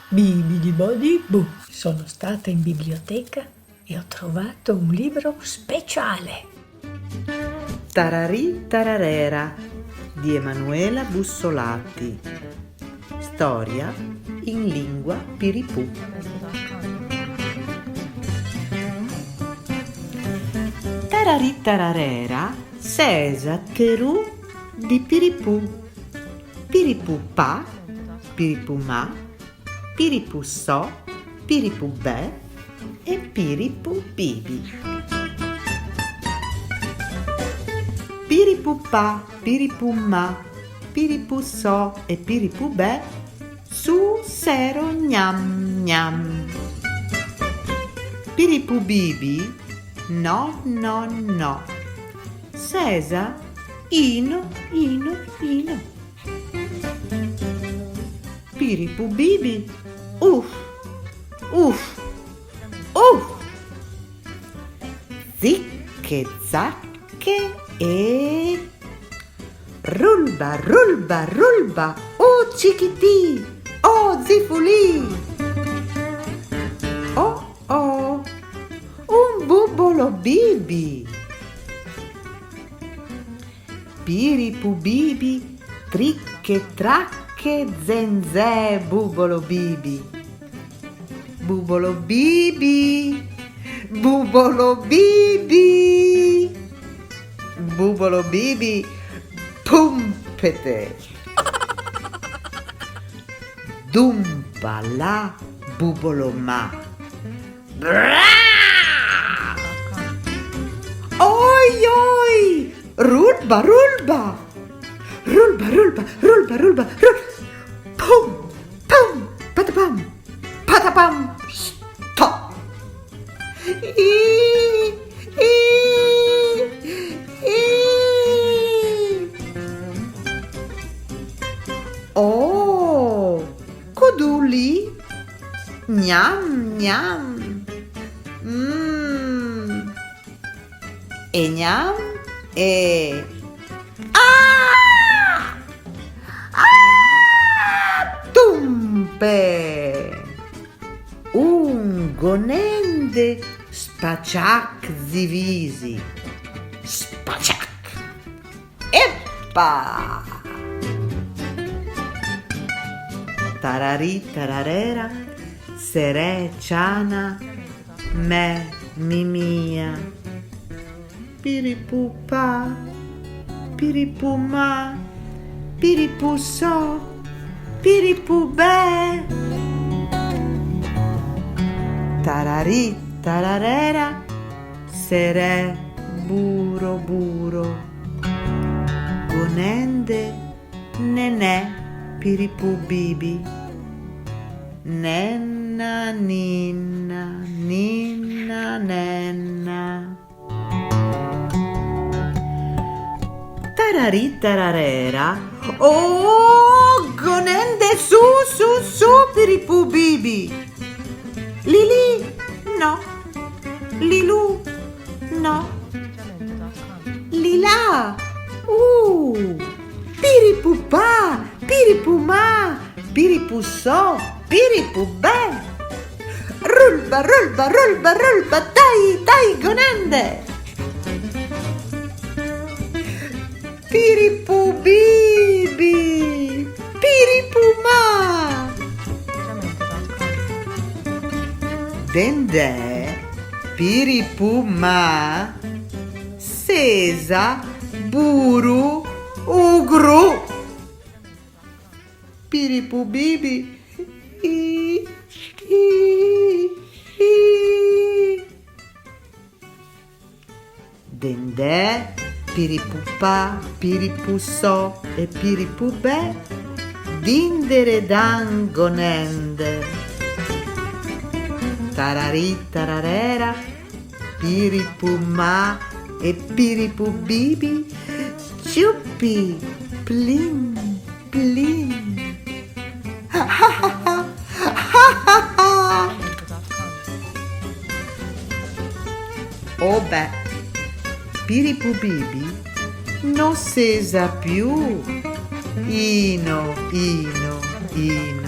Bibidi bodi bu. Sono stata in biblioteca e ho trovato un libro speciale. Tararì tararera di Emanuela Bussolati. Storia in lingua piripù. Tararì tararera sesa terù di piripù. Piripù pa, piripù ma, piripù so, piripù bè e piripù bibi. Piripù pa, piripù ma, piripù so e piripù bè su sero gnam gnam. Piripù bibi no no no. Sesa ino ino ino. Piripu bibi uff uff uff. Zicche zacche e rulba rulba rulba oh chichitì oh zifulì. Oh oh un bubbolo bibi. Piripu bibi tricche tracche zenzè bubolo bibi. Bubolo bibi bubolo bibi bubolo bibi pumpete. Dumpa la bubolo ma. Bra! Oi oi! Rulba rulba! Rulba rulba rulba rulba rul Pum pum patapam patapam stop! I i i Oh! Cuduli! Gnam gnam! Mmm! E gnam e Ah! Ah! Tumpe! Un gonende spaciac zivisi! Spaciac! Eppa! Tararì tararera, serè ciana, mè mimia. Piripù pa, piripù ma, piripù so, piripù bè. Tararì tararera, serè buro buro. Gonende nenè piripù bibi. Nenna ninna ninna nenna. Tararì tararera Oh gonende su su su piripù bibi. Lilì no. Lilù no. Lilà Uh! Piripù pa, piripù ma, piripù so, piripù bè. Rulba, rulba, rulba, rulba, dai, dai, gonende! Piripù bibi, piripù ma. Dendè, piripù ma, sesa, buru, ugru. Piripù bibi, i, i, i. Dendè, piripù pa, piripù so e piripù bè, dindere dangonende. Tararì tararera, piripù ma e piripù bibi, ciuppi, plin, plin. O bè, Piripu Bibi no sesa più. Ino, ino, ino.